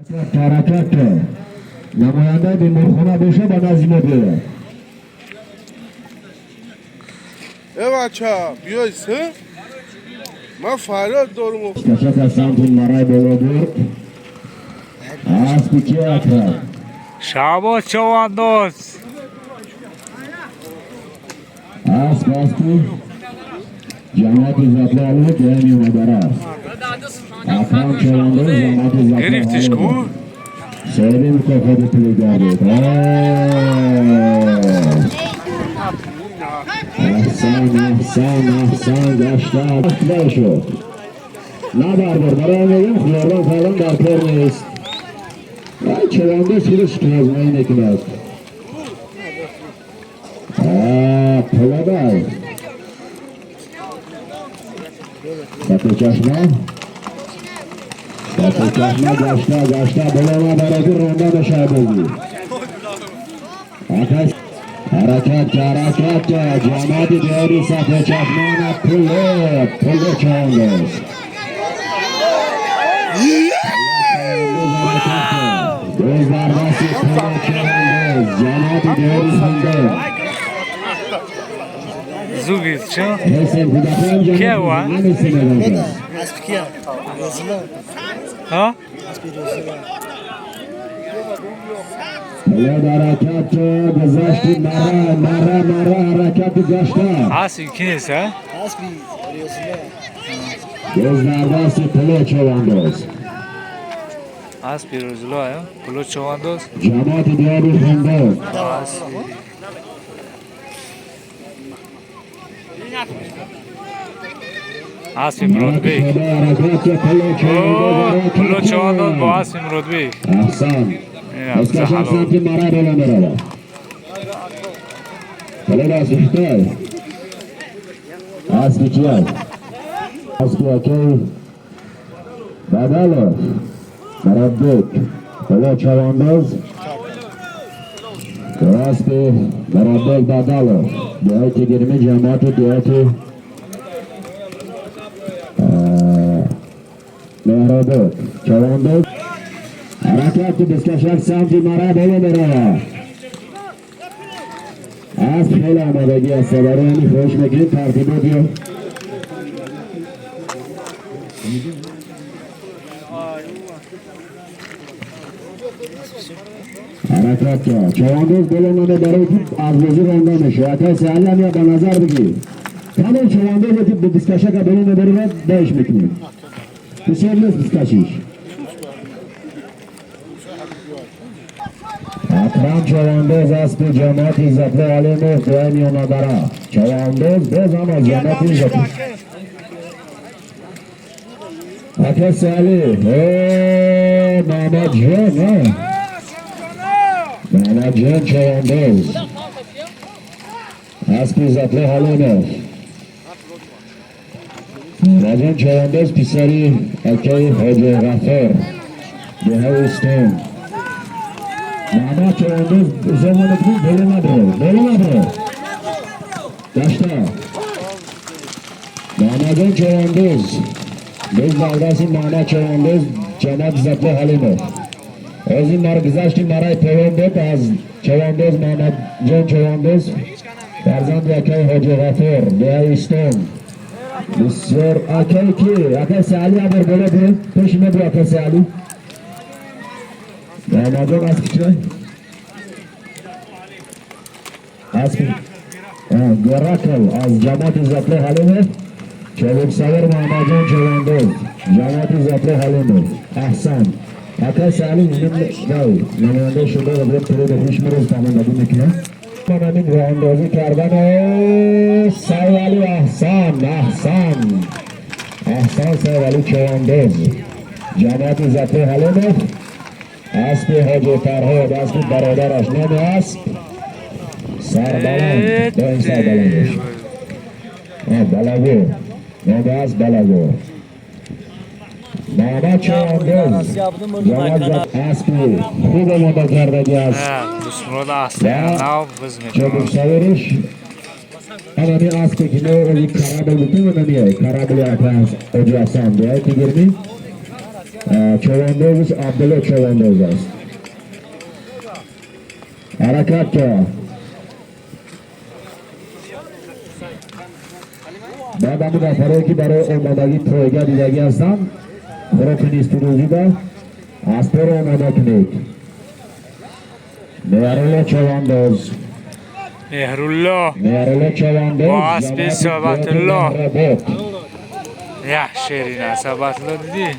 Ҳаракат кард. Намояндаи беморхона боша, ба назди мо биёяд. Э бача, биёй се. Ман фарёд дорум. Кашак аз самти Марай боло бурд. Аспи ки, Акрам? Шабоз, човандоз! Асп, аспи ҷамоати Иззатулло Алимов, деҳаи Миёнадара аст. Акрам Чавандоз, ҷамоати Иззатулло Гирифтиш ку? Алимов соҳиби мукофоти пулӣ гардид. Аҳсан, аҳсан, аҳсан! Гашта шуд, набардор. Барои мегӯям, ёрдам кардан дар кор нест. Ай, чавандоз худаш озмоӣ мекунад. Пулодай Сапечашма, Сапечашма, гашта, гашта, боло набароди, ронда мешавад бозӣ. Акай, ҳаракат, ҳаракат! Ҷамоати диёри Сафечашмана, пуло, пуло чавандоз. Боз дар дасти пуло чавандоз, ҷамоати диёри Хундоб. Зуги чо? Ҳесем кӯдакоям. Кия ва? Намесем мегӯям. Аспи кия? Розила. Ҳа? Аспи Розила. Пуло ҳаракат, гузашти мара, мара, мара, ҳаракати гашта. Аспи ки нест, а? Аспи Розила. Боз дар дасти пуло чавандоз. Аспи Розило, а? Пуло човандоз. Ҷамоати диёри Хундоб. Аспи аспи Муродбек. Ҳаракат, пуло чавандоз. Пуло човандоз бо аспи Муродбек. Аҳсан! Ин Аскашак ҳалол. самти мара боло меравад. Пуло даст Хитой. Аспи кияй? Аспи акай Бадалов Муродбек. Пуло чавандоз, аспи Муродбек Бадалов, деҳаи Тигирмӣ, ҷамоати деҳати Меҳробод. Чавандоз, ҳаракати бискашак самти мара боло меравад. Асп хеле омодагӣ аст. Барои ҳамин хоҳиш мекунем, тартибот ё ҳаракат кард. Чавандоз боло намебарад, ки аз бозӣ ронда мешавад. Акай Саалиам, я ба назар бигир. Тамом чавандозе ки бискашака боло мебарад, даиш мекунем. Бисёр нест бискашиш. Акрам Чавандоз, аспи ҷамоати Иззатулло Алимов, деҳаи Миёнадара. Чавандоз боз ҳам аз ҷамоати Иззатулло. Ака Сали, Мамаджон, Мамаджон Чавандоз, аспи Иззатулло Ҳалимов. Мамаджон Чавандоз писари акаи Ҳоҷи Ғаффор, деҳаи Устон. Мамад Чавандоз замона боло набро, боло набро. Гашта. Мамаджон Чавандоз боз дар дасти Мамад Чавандоз, ҷамоат Иззатулло Ҳалимов. Ҳозир мар гузашти мараи поён буд аз чавандоз Мамаджон Чавандоз, фарзанди акаи Ҳоҷи Ғаффор, деҳаи Истон. Бисёр акаи ки, акаи Саали, абор боло биё, пеши мо биё, акаи Саали. Мамаджон аспи чӣ? Аспи Геракл аз ҷамоати Иззатулло Ҳалимов. Чобуксавор Муҳаммадҷон Чавандоз, ҷамоати Иззатулло Ҳалимов. Аҳсан! Акай Саали, вай намояндаи шӯъба вазорати тирои дохилӣ шуморо фаҳмондагӣ мекунад. Ман ҳамин роҳандозӣ кардан. Сайвали, аҳсан, аҳсан, аҳсан! Сайвали Чавандоз, ҷамоати Иззатулло Ҳалимов, аспи Ҳоҷи Фарҳод, аспи бародараш. Номи асп Сарбаланд. Доим сарбаланд бош. Балагу номи асп, Балагу. Муҳаммад Чавандоз, ҷамоат, аспи хуб омода кардагӣ аст. Дустмурод аст нав биз метавонад. Чобуксавориш ҳамами аспе ки мо ози корабль гуфтем, ҳамами корабли Ҳоҷи Ҳасан, деҳаи Тигирмӣ. Чавандозаш Абдулло Чавандоз аст. Ҳаракат кард. Баъд ҳамун нафарое ки барои омодагӣ пойга дидагӣ ҳастанд, хӯроки нисфирӯзида аспоро омода кунед. Меҳрулло Чавандоз. Меҳрулло. Меҳрулло Чавандоз. Бо аспи Сабатулло. Меҳробод. Як шерина Сабатулло дидӣ?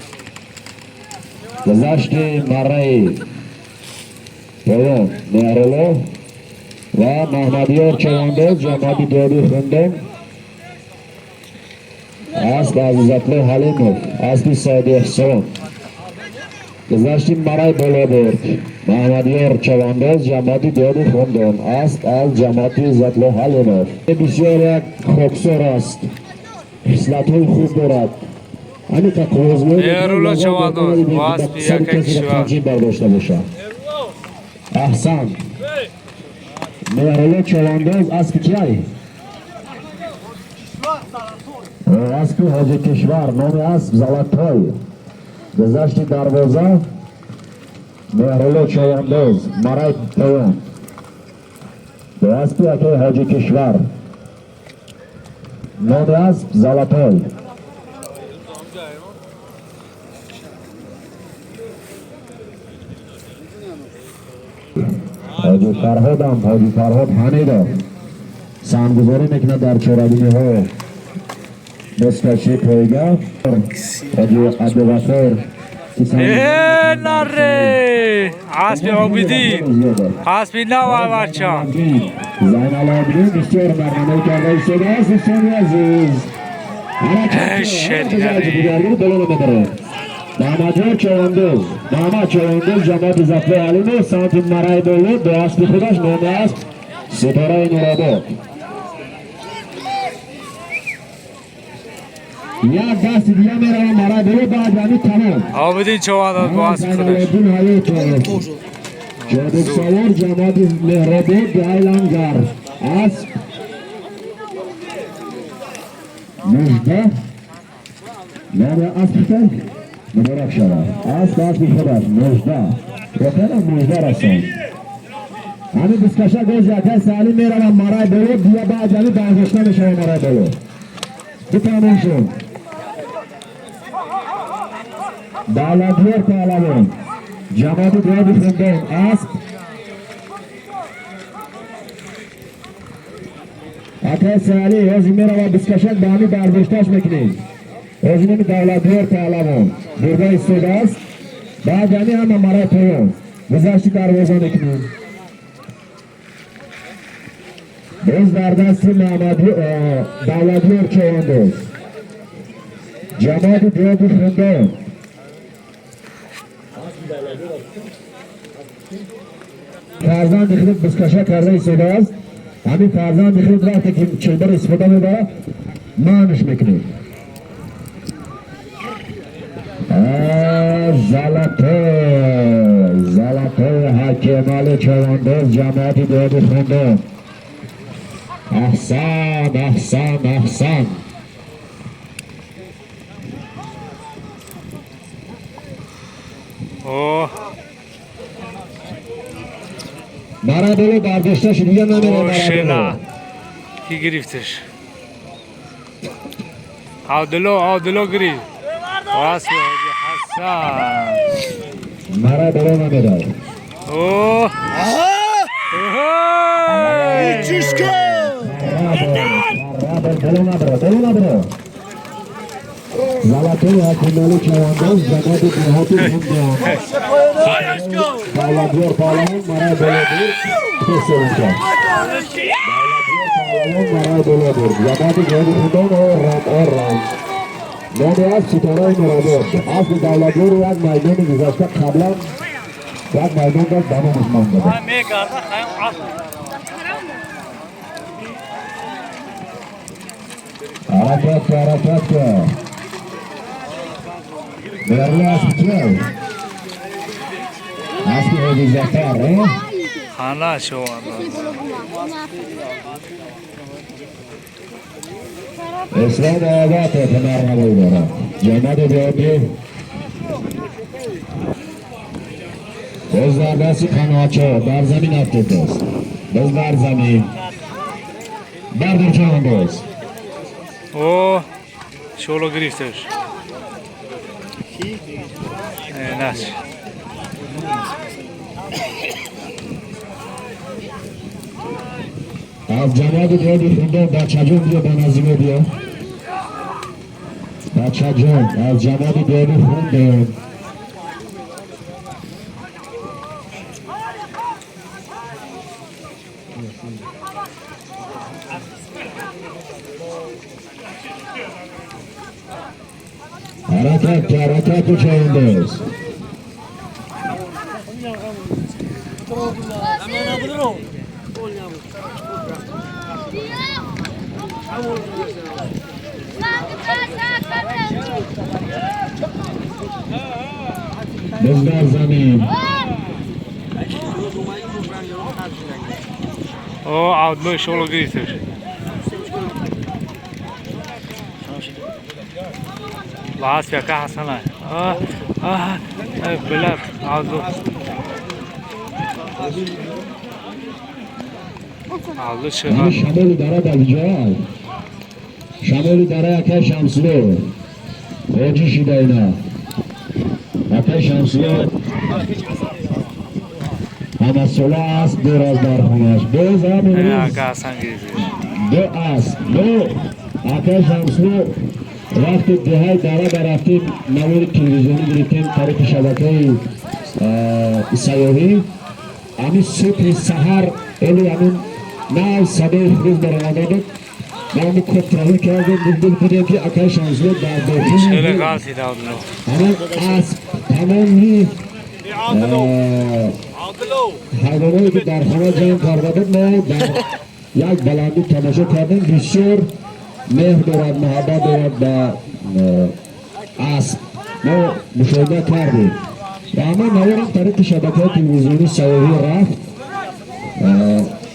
Гузашти марраи поён Меҳрулло ва Маҳмадёр Чавандоз, ҷамоати Диёри Хундон. Асп Азизатло Ҳалимов, аспи Саиди Эҳсон. Гузашти марраи боло бурд Маҳмадёр Чавандоз, ҷамоати Диёри Хундон. Асп аз ҷамоати Иззатло Ҳалимов. Бисёр як хоксор аст, хислатҳои хуб дорад. Ҳамин қуввозлои Меҳрулло Чавандоз бо аспи якаи кишвар. бардошта бошад. Аҳсан. Меҳрулло Чавандоз аспи кияй? Аспи Ҳоҷи Кишвар, номи асп Золотой. Гузашти дарвоза Меҳрулло Чавандоз, марай поён. Бо аспи акаи Ҳоҷи Кишвар. Номи асп Золотой. Ҳоҷи Фарҳодам, Ҳоҷи Фарҳод Ҳамидов саҳмгузорӣ мекунад дар чорабиниҳо. Бозкаши пойга Ҳоҷи Абдуғаффор. Э, наре! Аспи Обидин. Аспи нав аварча. Зайналобидин бисёр барномаи карда истодааст, дӯстони азиз. Эй, шергари. Боло мебарад. Маҳмадёр Чавандоз, Маҳмад Чавандоз, ҷамоати Зафар Алимов, самти Марай боло бо аспи худаш, номи асп Ситораи Нуробод. Як дасти дига меравам Марай боло, баъд ҳамин тамом. Обидин Чавандоз бо аспи худаш. Зайналобидин Ҳаётов. Ҷобирсавор, ҷамоати Меҳробод, Дуайлангар. Асп Мужда. Номи аспи муборак шавад. Асп аспи худаш Мужда. Воқеан мужда расон. Ҳамин бискаша гоз якай Салим меравам Марай боло, дия баъд ҳамин бардошта мешавам Марай боло. Битамон шуд. Давлатёр Паҳлавон, ҷамоати Диёри Хундон, асп акай Саали ҳозир меравад бискашак, ба ҳамин бардошташ мекунем. Ҳозир ҳамин Давлатёр Паҳлавон бурда истодааст. Баъд ҳамин ҳама Марай поён гузашти дарвоза мекунем. Боз дар дасти Давлатёр Чавандоз, ҷамоати Диёри Хундон. Фарзанди худ бискаша карда истодааст. Ҳамин фарзанди худ вақте ки чилбар истифода мебарад, манш мекунем. Золотой, Золотой Ҳакимали Чавандоз, ҷамоати Диёри Хундон. Аҳсан, аҳсан, аҳсан. О, Марай боло бардошта шуд, дига намерад о, Марай боло. шена. Ки гирифташ? Абдулло, Абдулло гирифт. Бо аспи Ҳоҷи Ҳасан. Марай боло намерад. О! Ой! Чишка! Боло набарад, боло набарад. Золотой Ҳакимали Чавандоз, ҷамоати Деҳоти Хундон. Давлатёр Паҳлавон Марай боло бурд. Тез кард. Давлатёр Паҳлавон Марай боло бурд. Ҷамоати Деҳоти Хундон, ором, ором. Номи асп Ситораи Нуробод. Аспи Давлатёр як майдони гузашта қаблан як майдон дошт, ба номаш монда буд. Мегарда, хаем асп. Ҳаракат ка, ҳаракат ка. Меҳрулло аспи кияй? Аспи Ҳоҷи Зафар, э? Хана Чавандоз. Ислом Оботов ҳунарнамоӣ дорад. Ҷамоати Деҳоти Боз дар дасти қаноатчо, дар замин афтодааст. Боз дар замин. Бардор, чавандоз. О, шоло гирифташ. Наш. Аз ҷамоати деҳоти Хундон бачаҷон, биё ба назди мо, биё. Бачаҷон, аз ҷамоати деҳоти Хундон. Ҳаракат, ҳаракату чавандоз. Боз дар замин. О, Абдулло шоло гирифташ. Лас яка Ҳасана. А, а, билад, Абдулло. Абдулло Ами чиға. Шамоли дара дар ҷоай. Шамоли дара якай Шамсуло. Ҳоҷӣ шида ина. Акай Шамсуло ҳамасола аст, дорад дар хонаш. Боз ҳам имрӯз Ака Ҳасан гирифташ. ду аст. Ду акай Шамсуло вақте деҳаи дара дарафтем, навори телевизионӣ гирифтем тариқи шабакаи сайёҳӣ. Ами субҳи саҳар эли ҳамин нав садои хурӯз баромада буд. Мо ҳами коптравӣ кардем, дидем, ки акай Шамсуло дар дохили Хеле ғалтид Абдулло. ҳамон асп, тамоми ҳайвоное ки дар хона ҷамъ карда буд, мо дар як баландӣ тамошо кардем. Бисёр меҳр дорад, муҳаббат дорад ба асп, мо мушоҳида кардем ва ҳамон наворам тариқи шабакаи телевизиони сайёҳӣ рафт.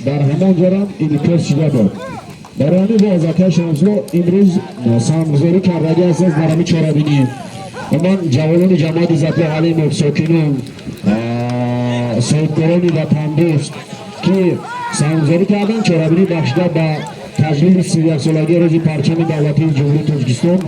Дар ҳамон ҷорам инъикос шуда буд. Барои ҳамин боз акай Шамсуло имрӯз саҳмгузорӣ кардагӣ аст дар ҳамин чорабинӣ. Умуман, ҷавонони ҷамоати Иззатулло Ҳалимов, сокинон, соҳибкорони ватандӯст, ки саҳмгузорӣ карданд, чорабинӣ бахшида ба таҷлили 31-солагии рӯзи парчами давлатии Ҷумҳурии Тоҷикистон.